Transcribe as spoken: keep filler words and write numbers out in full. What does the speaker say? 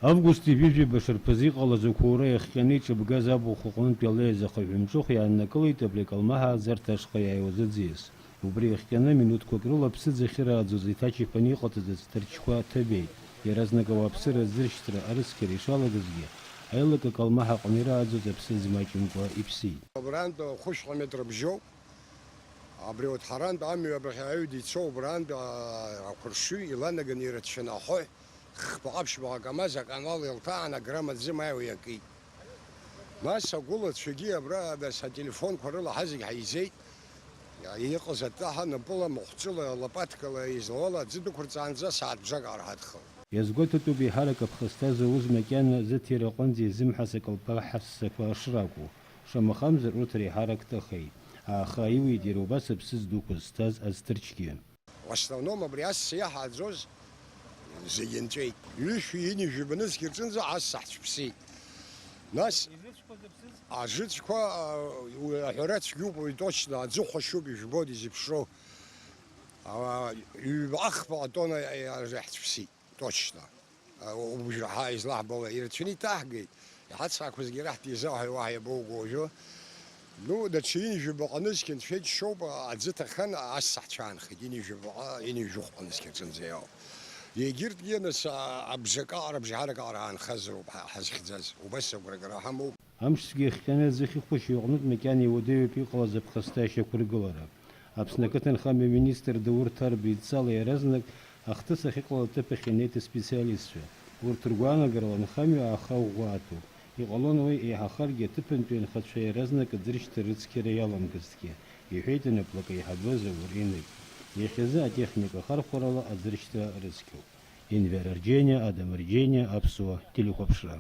Август ҩажәи жәаба шарԥазы иҟалаз ақәоура иахҟьаны иҿыбгаз абахә аҟнытәи алеиз ахаҳә мҿыхә иааннакылеит абри акалмаҳа аӡарҭа ашҟа иааиуаз аӡиас. Убри иахҟьаны минуҭқәак рыла аԥсыӡ ахьырааӡоз иҭачаԥаны иҟаҵаз аӡҭарчқәа ҭабеит. Иаразнак ауааԥсыра аӡыршьҭра арыцқьара ишалагазгьы, аилак акалмаҳа аҟны ирааӡоз аԥсыӡ маҷымкәа иԥсит. Абрантә хәышәҟа метр бжьоуп. Абри урҭ ҳарантә амҩа абахьа аҩы дицо, убрантә, аа, ақәыршҩы иланаганы ирыцәаны аҳәои, хԥаҟа-ԥшьбаҟа камаз аканал илҭаан, аграмма ӡы ма иакит. Нас агәылацәагьы абра, нас ателефонқәа рыла ҳазегь ҳаизеит. Иҟаз атаҳа напыла, махәҿыла, лопаткала, излауала аӡы дәықәырҵаанӡа сааҭ бжак аарҳадхалт. Иазгәаҭатәуп еиҳарак аԥхасҭа зауз макьана зыҭира аҟынӡа изымҳаз акалмаҳа ссақәа шракәу. Шамахамзар, урҭ реиҳарак ҭахеит. Аха аиуеит иара убас аԥсыӡ дуқәа зҭаз аӡҭарчгьы. В основном абри ас иаҳааӡоз зегьы нҵәеит. Ҩышәи ҩынҩажәи нызқь рҿынӡа ас ҳцәыԥсит. Нас ажыцқәа, а, уи аҳәара цәгьоуп, уи точно, аӡы хәашьуп, ижәбоит изеиԥшроу. А, ҩбаҟа-хԥаҟа тонна иаҳцәыԥсит. Точно. Убжаҳа излаҳбауа ирацәаны иҭаҳгеит. Иҳацҳақәазгьы раҳҭ изаҳәа уаҳа иабоуго уажәы. Ну, даҽа ҩынҩажәи баҟа нызқь нцәеит шоуп, аӡы ҭаххан, ас ҳцәаанхеит, ҩынҩажәи баҟа, ҩынҩажәи хәба нызқь аҿынӡа иауп. Егьырҭгьы нас, а, абжак аҟара, абжаҳарак аҟара аанхазароуп ҳа-, ҳазхьӡаз. Убас агәрагара ҳамоуп. Амшцәгьа иахҟьаны аӡыхь хәышәи аҟнытә макьана иуадаҩуп иҟалаз аԥхасҭа ашьақәыргылара. Аԥсны ақыҭанхамҩа аминистр Даур Ҭарба идҵала иаразнак ахҭыс ахьыҟало аҭыԥахь инеит аспециалистцәа. Урҭ ргәаанагарала анхамҩа ааха ӷәӷәа аҭоуп. Иҟалон уи еиҳахаргьы аҭыԥантәи анхацәа иаразнак аӡыршьҭра рыцқьара иаламгазҭгьы, иҳәеит анаплак аиҳабы Заур Еник. Иахьазы атехника ахархәарала аӡыршьҭра рыцқьоуп. Енвер Арџьениа, Адам Арџьениа, Аԥсуа телехәаԥшра.